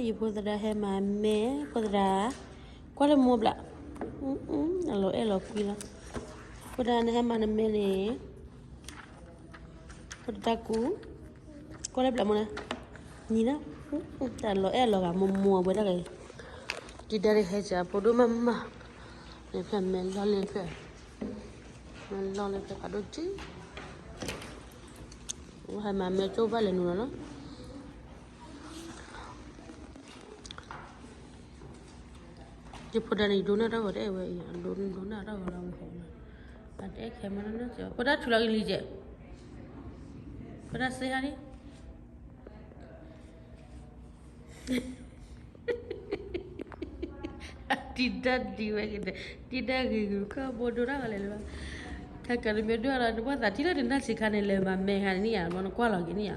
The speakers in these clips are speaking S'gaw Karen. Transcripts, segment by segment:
ယဖိသဒါဟဲမၤမဲ, ဖိသဒါ, ကွၢ်လၢမိၢ်ဘျး, အလီၤအဲၣ်လီၤကွံလီၤ, ဖိဒါနဟဲမၤနမဲန့ၣ်, ဖိတၢ်ကူ, ကွၢ်လၢဘျးမိၢ်န့ၣ်, နံၤလၢ, တၢ်လီၤအဲၣ်လီၤဂာ်မိၢ်မိၢ်အဝဲဒၣ်ဂ့ၤ, ဒံဒၣ်ဒ်ဟဲစးဖိဒိၣ်မးမး, န့ၣ်ဖဲမဲလီၢ်လၢဖဲ, မဲလီၢ်လၢဖဲဖးဒိၣ်ကံ ဟဲမၤမဲကၠိဘၣ်လဲၤနုာ်လီၤလီၤ. ယဖိဒါန့ၣ် ယဒိကနၣ်တၢ်ဂီၤတအဲၣ်ဝဲအံၤ, ဒိကနၣ်တၢ်ဂီၤလီၤဝဲ, အတအဲၣ်ခဲမ့ၢ်နီၢ်နီၢ်ကဲ, ဖိဒါထူးလီၤအံၤလံကဲ, ဖိဒါစ့ဟါဒံး ဒံဒၣ်ဒံဝဲက့ၤ, ဒံဒၣ်ဂ့ၤဂ့ၤခီဘိဒိတၢ်ဂီၤလဲၤလၢၤဘၣ်, ခဲကနမ့ၢ်ဒိၣ်ဒီး နဘၣ်သးထံၣ်လၢနနၢ်ဆံးခါန့ၣ် လဲၤမၤမဲခါန့ၣ်နံၣ်ဧါ, နကွၢ်လီၤက့ၤနံၣ်ဧါ,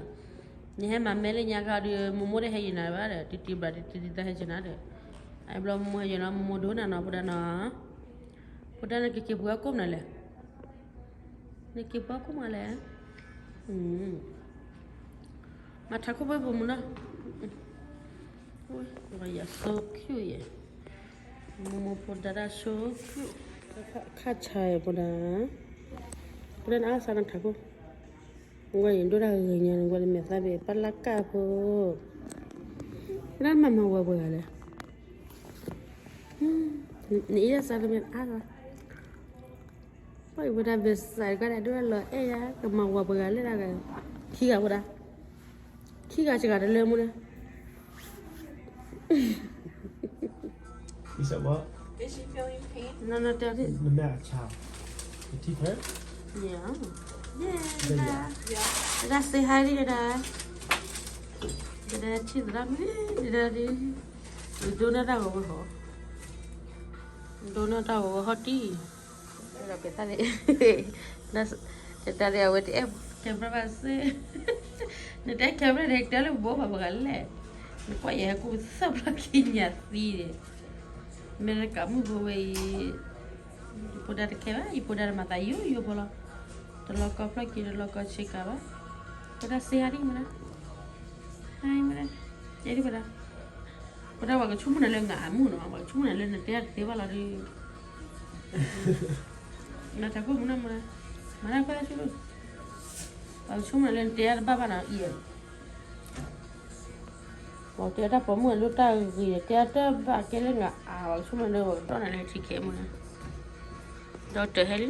နဟဲမၤမဲလၢညါခါဒီး မိၢ်မိၢ်တဟဲယံၤနၤဘၣ်ဒီး တံတံဘျးတံတံတၢ်ဟဲယံၤနၤဒီး, အဘျီမိၢ်မိၢ်ဟဲယံၤနီၤ မိၢ်မိၢ်ဒိကနၣ်နီၤ ဖိဒါနီၤ, ဖိဒါန့ၣ်ကက့ၤပှၤကိးမနုၤလဲၣ် နက့ၤပှၤကိးမနုၤလဲၣ်, မၤထးခိၣ်ဖိပမုၢ်နီၤ, ယ so cute ယဲ, မိၢ်မိၢ်ဖိဒါဒၣ် so cute, ခါဆါယဲဖိဒါ, ဖိဒါနအါစါနထးခိၣ်, ဝဲယဒိၣ်တၢ်ဂ့ၤညါန့ၣ် ဝဲလၢမဲာ်သၣ်ဘ့ၣ် ပၢ်လၢကၢ်ဖိ, ဖိဒါမၤမၤဝဲပှဲၤဂၤလဲၣ်, နအံၤဒၣ်စါတမ့ၢ်အါစါ ပှၤအံၤဖိဒါဘဲစးကါဒီး ဒိၣ်လီၤအဲၣ်ယၤ ကမၤဝဲပှဲၤဂၤလဲၣ်ဒၣ်ဂၤ, ခံဂၤဖိဒါ, ခံဂၤစှၤဂၤတလၢမူဒါ, Is that what? Is she feeling pain? No, no, tell it. The mouth, child. The teeth hurt? Yeah. Yeah, yeah. Dada, say hi, dada. Dada, cheer it up, dada. Donut တၢ်ဂီၤဝဲဟီ, donut တၢ်ဂီၤဝဲဟီတံၢ်, တၢ်န့ၣ် အဝဲတအဲၣ် camera ဘၣ်စ့, နတအဲၣ် camera န့ၣ် တဲလၢဘိဘၣ်ပှၤဂၤလဲၣ်, နကွၢ်ယဲဟဲကူၣ်သၣ်ဖျီၣ်ခံညၣ်သံန့ၣ်, အမဲရကၤမုၣ်ဖိဝဲအံၤ, ယဖိဒါတခဲဘၣ်, ယဖိဒါတမၤသးယိယိဖိလီၤ, တလီၤကီဖျီၣ်ခံ တလီၤကီဆ့ကၤဘၣ်, ဖိဒါစ့ဟါဒံးမနုၤ, ဟါမနုၤ, ယဲဒံးဖိဒါ ဖိဒါ ပှၤကဆိကမိၣ်နၤလၢနအမုၣ်နီၤ, ပှၤကဆိကမိၣ်နၤလၢနတဲတသ့ဘၣ်လီၤဒီး, နထးခိၣ်မုၢ်နီၢ်မုၢ်, မၤတၢ်ကွၢ်ဆိ, ပှၤကဆိကမိၣ်နၤလၢနတဲတဘၣ်ဘၣ်နီၤအံၤ, ပှၤတဲတၢ်ပိာ်မုၣ်အလိၣ်တၢ်ဂ့ၤ တဲတဘၣ်ကဲလၢနအါ, ပှၤကဆိကမိၣ်နၤလၢပှၤကတီၢ်နၤလၢထံခဲမုၢ်နီၤ, ဒီးတဟဲလံ,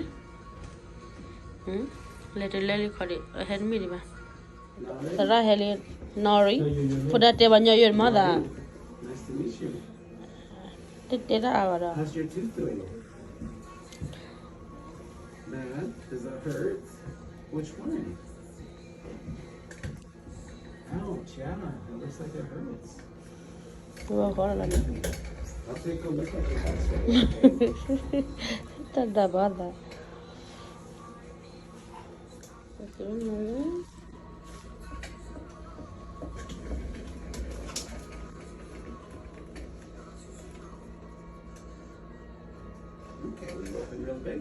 လဲၤတလဲလံခီဒံး ဟဲတမ့ၢ်ဒံးဘၣ် သရၣ်ဟဲလံ, နီၢ်ရံ, ဖိဒါတဲဘၣ်ညီယိၣ်မၤသး, တတဲတၢ်အါဘၣ်ဒီး, Bad? Does that hurt? Which one? Ouch, yeah, it looks like it hurts. ဝဲဃီလီၤ, I'll take a look at it. တၢ်ဒၣ်ဘၣ်သး Okay, we open real big.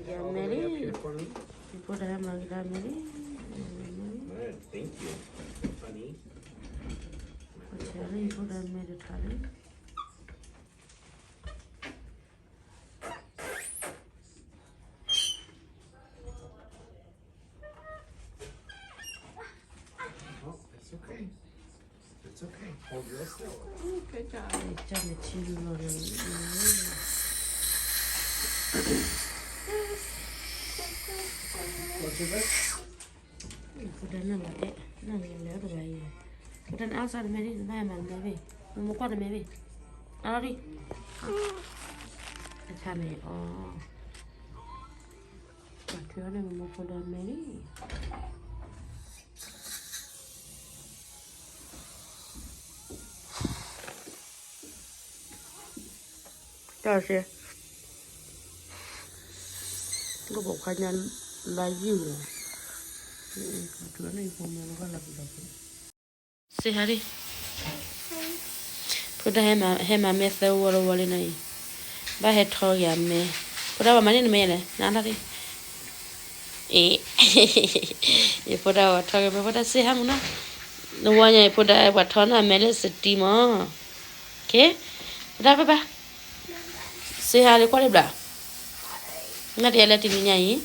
Yummy. Yummy. Thank you, honey. Oh, it's okay. It's okay. Hold real still. Good job. What's your best? ဖိဒါနၢ်လီၤအဲၣ်, နၢ်လီၤလဲၤတဂၤအံၤ, ဖိဒါနအါစၢ်တမဲဒံး, နဘၣ်မၤတမဲဘ့ၣ်, မိၢ်မိၢ်ကွၢ်တမဲဘ့ၣ်, အါလီၤဒံး, အဆါန့ၣ်အီၤ, ပှၤထွဲအီၤန့ၣ် မိၢ်မိၢ်ဖိဒါမဲဒံး တၢ်စ့, ကဘီခါညါလါယုၢ်န့ၣ်, အထုးန့ၣ်ယဖိမ့ၢ်လီၤဘၣ်လီၤပျံၤလီၤပျံၤ, စ့ဟါဒံၣ်, ဖိဒၣ်ဟဲမၤ ဟဲမၤမဲသၢဝီတဝီလံနီၤအံၤ, ဘၣ်ဟဲထီဂ့ၤအမဲ, ဖိဒၣ်ပှၤမၤန့ၢ်နမဲလဲၣ် နအါတၢ်ဒံၣ်, အ့, ယဖိဒၣ်ပှၤထီဂ့ၤမဲ ဖိဒၣ်စ့ဟါမုၢ်နီၤ, နဝီညါအံၤ ဖိဒၣ်ပှၤထီန့ၢ်အမဲလၢစတံမး, က့, ဖိဒၣ်ဘၣ်ဘၣ်, စ့ဟါလၢကွၢ်လၢဘျး, နတယဲလဲၤတနံၤညါအံၤ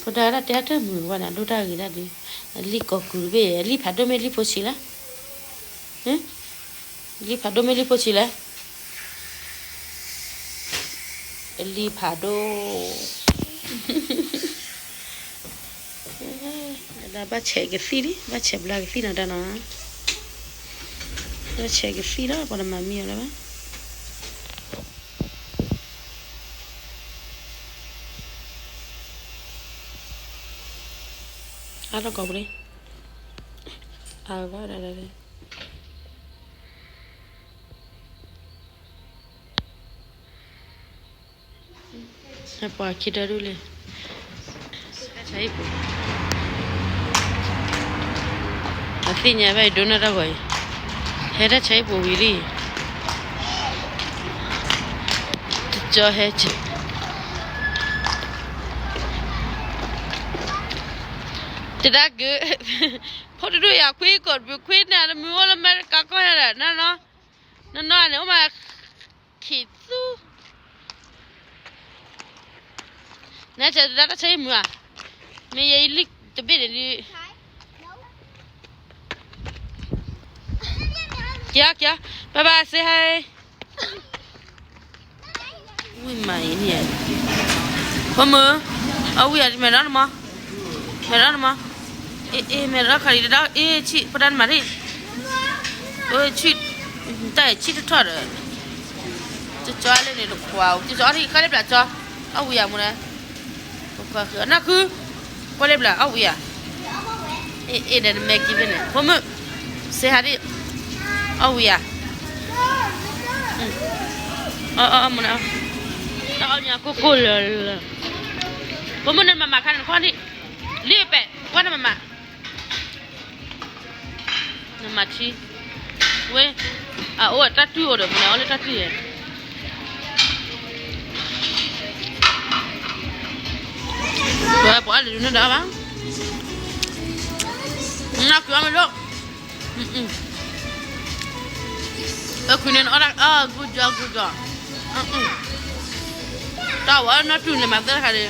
ဖိဒၣ်တၢ်တဲအတၢ်မုာ်ဝဲန့ၣ် ဒိၣ်တၢ်ဂ့ၤတၢ်ဒုး, အလံၣ်ကိးကုၢ်တဘ့ၣ် အလံၣ်ဖးဒိၣ်မ့ၢ်လံၣ်ဖိဆံးလဲၣ်, လံၣ်ဖးဒိၣ်မ့ၢ်လံၣ်ဖိဆံးလဲၣ်, အလံၣ်ဖးဒိၣ်, ဒၣ်ဘၣ်ဆဲးကသံၣ်လံ ဘၣ်ဆဲးဘျါကသံၣ်နီၤတၢ်နီၤ, ဘၣ်ဆဲးကသံၣ်လီၤ ပှၤတမၤမံအီၤလၢၤဘၣ်. အါထီၣ်ကိးပူၤလံ, အါဘၣ်ဒၣ်ဒၣ်, ပှၤခံတၢ်ဒူၣ်လံ, အသ့ၣ်ညါဘၣ်အံၤ ဒိးနၢ်တၢ်ဂီၤအံၤ, ဟဲတၢ်ဆါဟံၣ်ပူၤဝံၤလံ, တကၠီဟဲ, တဒၣ်ကု, ဖိတဒူၣ်ယၤခွံကိးတဘုခွံန့ၣ် တမုာ်အိၣ်လၢအမဲရကၤကီၢ်ညါဒီး နနီၢ်, နနီၢ်န့ၣ် အိၣ်မး ခံသူ နဲတဲတဒၣ်တၢ်ဆါဟံၣ်မုာ်ဧါ, မ့ၢ်ယဲအံၤလံတဘ့ၣ်န့ၣ်ဒုး, က့ၤအီၤ က့ၤအီၤ, bye bye say hi. ဝံၤမးအံၤန့ၣ်, ဖိမုၣ်, အဝံၤဧါ မဲာ်ဒီးနမါ, မဲာ်ဒီးနမါ, အ့ အ့ မဲာ်ဒီးခါအံၤတဒၣ် အ့ ဆံၣ် ဖိဒၣ်နမၤဒ်, အ့ ဆံၣ်, တၢ်အံၤဆံၣ်တထီၣ်ဒီး, ကၠီလၢန့ၣ်တခွါ, ကၠီအီၣ်ထံၣ်ဃီလၢဘျးကၠီ, အဝံၤဧါမူဒါ နၢ်ခု, ကွၢ်လၢဘျး အဝံၤဧါ, အ့ အ့ ဒီးနမဲာ်ကံဖဲန့ၣ် ဖိမုၣ်, say hi ဒ်, အဝံၤဧါ, အမူဒါ, တၢ်အီၣ်ညါကိၢ်ကိၢ်လၢာ်လၢာ်, ဖိမုၣ်န့ၣ်မၤမၤခါန့ၣ်နခီၣ်ဒံး, လံပဲာ် ကွၢ်နမၤမၤ နမၤထံ, ဝဲ, အအိၣ်တၢ်တူၢ်အိၣ်ဒီး မနုၤအီၣ်လၢတၢ်တူၢ်ယဲ, ပှၤအီၣ်လၢဒုးနဒၣ်ဘၣ်, နကွၢ်မ့ၢ်ဒိၣ်, ပကွၢ်န့ၣ်အီၣ်တၢ် good job good job, တၢ်ဝဲနီၢ်တူၢ်န့ၣ်မၤသၢခါဒီး